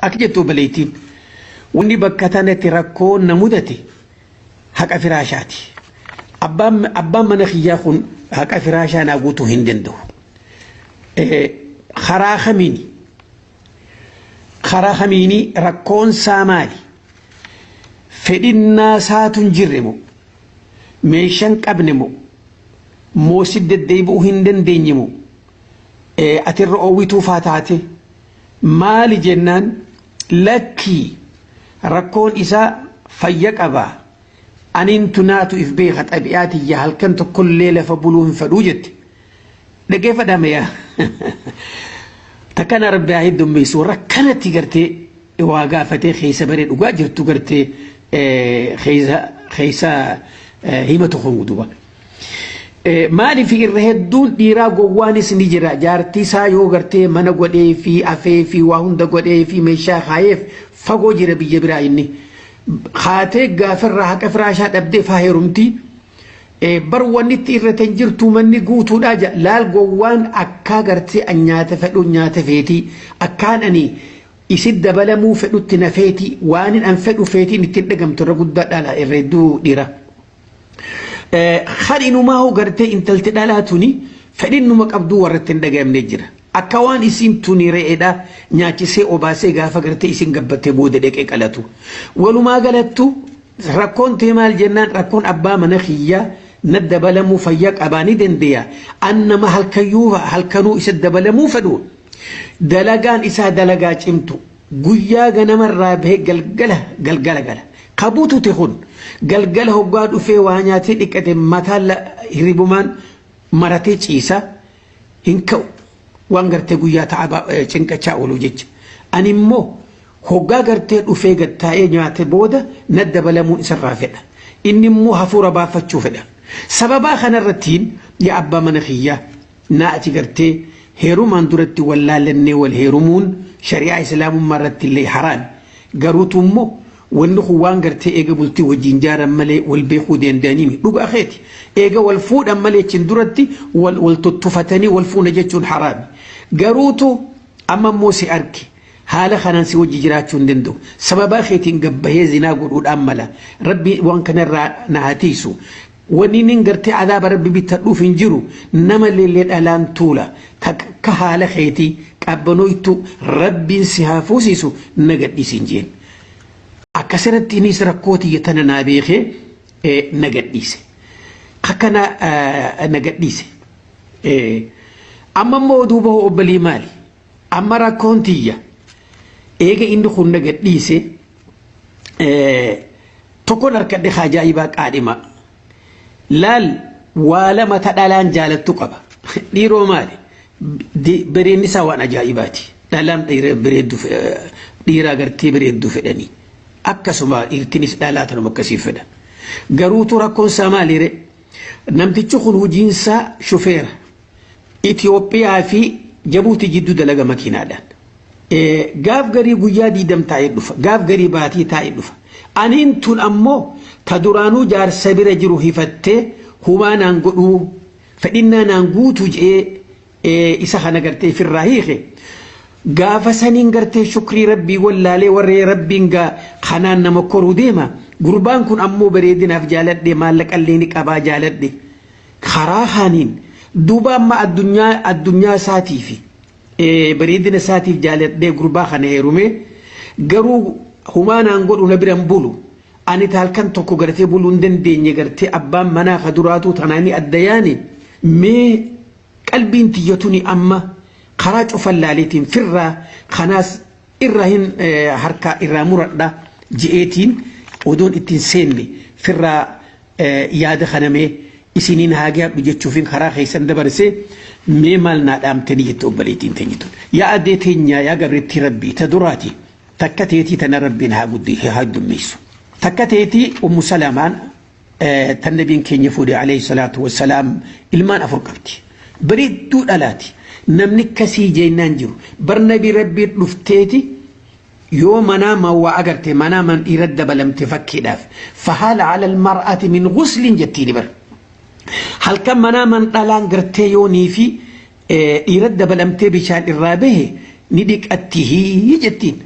Akka jettu obboleettiin wanni bakka tanatti rakkoon na mudate haqa firaashaati. Abbaan mana kiyyaa kun haqa firaashaa naa guutuu hin danda'u. Karaa kamiini? Karaa kamiini rakkoon isaa maali? Fedhinnaa isaatu hin jirre moo? Meeshaan qabne moo? Moo si deddeebi'uu hin dandeenye moo? Atirra oowwituu faa taate maali jennaan lakkii rakkoon isaa fayya qaba. Aniin tunaatu if beeka xabi'aa tiyya halkan tokkollee lafa buluu hin fedhuu jette. Dhaggeeffadhaa yaa. Takkana rabbi haa heddummeessu warra akkanatti gartee waa gaafatee keessa baree dhugaa jirtu gartee keessa himatu kun duuba. Maaliif irra hedduun dhiiraa gowwaanis ni jira jaartii isaa yoo gartee mana godhee fi afee fi waa hunda godhee fi meeshaa kaayeef fagoo jira biyya biraa inni. Haatee gaafarraa haqa firaashaa dhabdee faa heerumti. Bar wanni itti irra tan jirtu manni guutuudhaa jira. Laal gowwaan akkaa gartee an nyaata fedhu nyaata feetii akkaan ani isin dabalamuu fedhutti na feetii waan an fedhu feetiin ittiin dhagamtu irra guddaa dhala irra hedduu dhiira. Kan inumaa hoo gartee intalti dhalaa tuni fedhinnuma qabduu warra ittiin dhagamne jira. Akka waan isiin tuni re'eedha nyaachisee obaasee gaafa gartee isin gabbattee booda dhaqee qalatu. Walumaa galattu rakkoon tee maal jennaan rakkoon abbaa mana kiyyaa na dabalamuu fayyaa qabaa ni dandeeya. An nama halkayyuu halkanuu isa dabalamuu fedhu dalagaan isaa dalagaa cimtu guyyaa ganamarraa bahee galgala galgala gala. Kabuutute kun galgala hoggaa dhufee waa nyaatee dhiqate mataa hirribumaan maratee ciisa hin ka'u waan gartee guyyaa ta'a cinqachaa oolu jecha. Ani immoo hoggaa gartee dhufee gad taa'ee nyaate booda na dabalamuun isarraa fedha. Inni immoo hafuura baafachuu fedha. Sababaa kanarrattiin yaa abbaa mana kiyyaa naa ati gartee heerumaan duratti wallaalannee wal heerumuun shari'aa islaamummaa irratti illee haraami. Garuutu immoo wanni kun waan gartee eega bultii wajjin jaaran malee wal beekuu danda'anii dhugaa keeti. Eega wal fuudhan malee achiin duratti wal wal tuttufatanii wal fuuna jechuun haraami. Garuutu amma immoo si arge haala kanaan si wajji jiraachuu hin danda'u. Sababaa keetiin gabbahee zinaa godhuudhaan mala. Rabbi waan kanarraa na haa tiisu. Wanni inni gartee adaaba rabbi bitadhuuf hin jiru nama leellee dhalaan tuula takka haala keetii qabbanooytu rabbiin si haa fuusisu na gadhiisi hin jeen. Akkasirratti innis rakkoo tiyya tana naa beekee na gadhiise. Akkana na gadhiise. Amma immoo duuba obbolii maali? Amma rakkoon tiyya eega inni kun na gadhiise tokkoon harkadhe ajaa'ibaa qaadhima. Laal waa lama ta dhalaan jaalattu qaba. Dhiiroo maali? Bareedni isaa waan ajaa'ibaati. Dhalaan dhiiraa gartee bareedduu fedhanii. Akkasuma dhiirtinis dhalaa tanuma akkasii fedha. Garuutu rakkoon isaa maali ree? Namtichi kun hojiinsaa shufeera. Itoophiyaa fi Jabuutii jidduu dalaga makiinaadhaan. Gaaf garii guyyaa diidam taa'ee dhufa. Gaaf garii baatii taa'ee dhufa. Aniin tun ammoo ta duraanuu jaarsa bira jiru hifattee humaa naan godhuu fedhinnaa naan guutuu je'ee isa kana gartee ifirraa hiike. Gaafa saniin gartee shukrii rabbii wallaalee warree rabbiin gaa kanaan nama koruu deema. Gurbaan kun ammoo bareedinaaf jaaladhe maallaqallee ni qabaa jaaladhe. Karaa kaaniin duuba amma addunyaa addunyaa isaatii fi bareedina isaatiif jaaladhee gurbaa kana heerume garuu humaa naan godhu na biran bulu. Ani halkan tokko gartee buluu hin dandeenye gartee abbaan manaa ka duraatuu tanaanii adda yaane mee qalbiin tiyya tuni amma karaa cufan laaleetiin firraa kanaas irraa hin harkaa irraa muradha je'eetiin odoon ittiin seenne firraa yaada kana mee isiniin haa gaadhu jechuufin karaa keessan dabarse mee maal naa dhaamtanii jette obboleettiin teenya tun. Yaa addee teenya yaa gabrittii rabbii ta duraati takka teetii tana rabbiin haa guddi haa heddummeessu. Takka teetii Ummu Salamaan tan nabiin keenya fuudhe alayhi salaatu wassalaam ilmaan afur qabdi. Bareedduu dhalaati. Namni akkasii jennaan jiru. Bar nabii rabbii dhufteeti yoo manaamaan waa agarte manaamaan dhiira dabalamte fakkiidhaaf fahaala ala almar'ati min ghuslin jettiini bar halkan manaamaan dhalaan gartee yoonii fi dhiira dabalamtee bishaan irraa bahe ni dhiqattihi jettiin.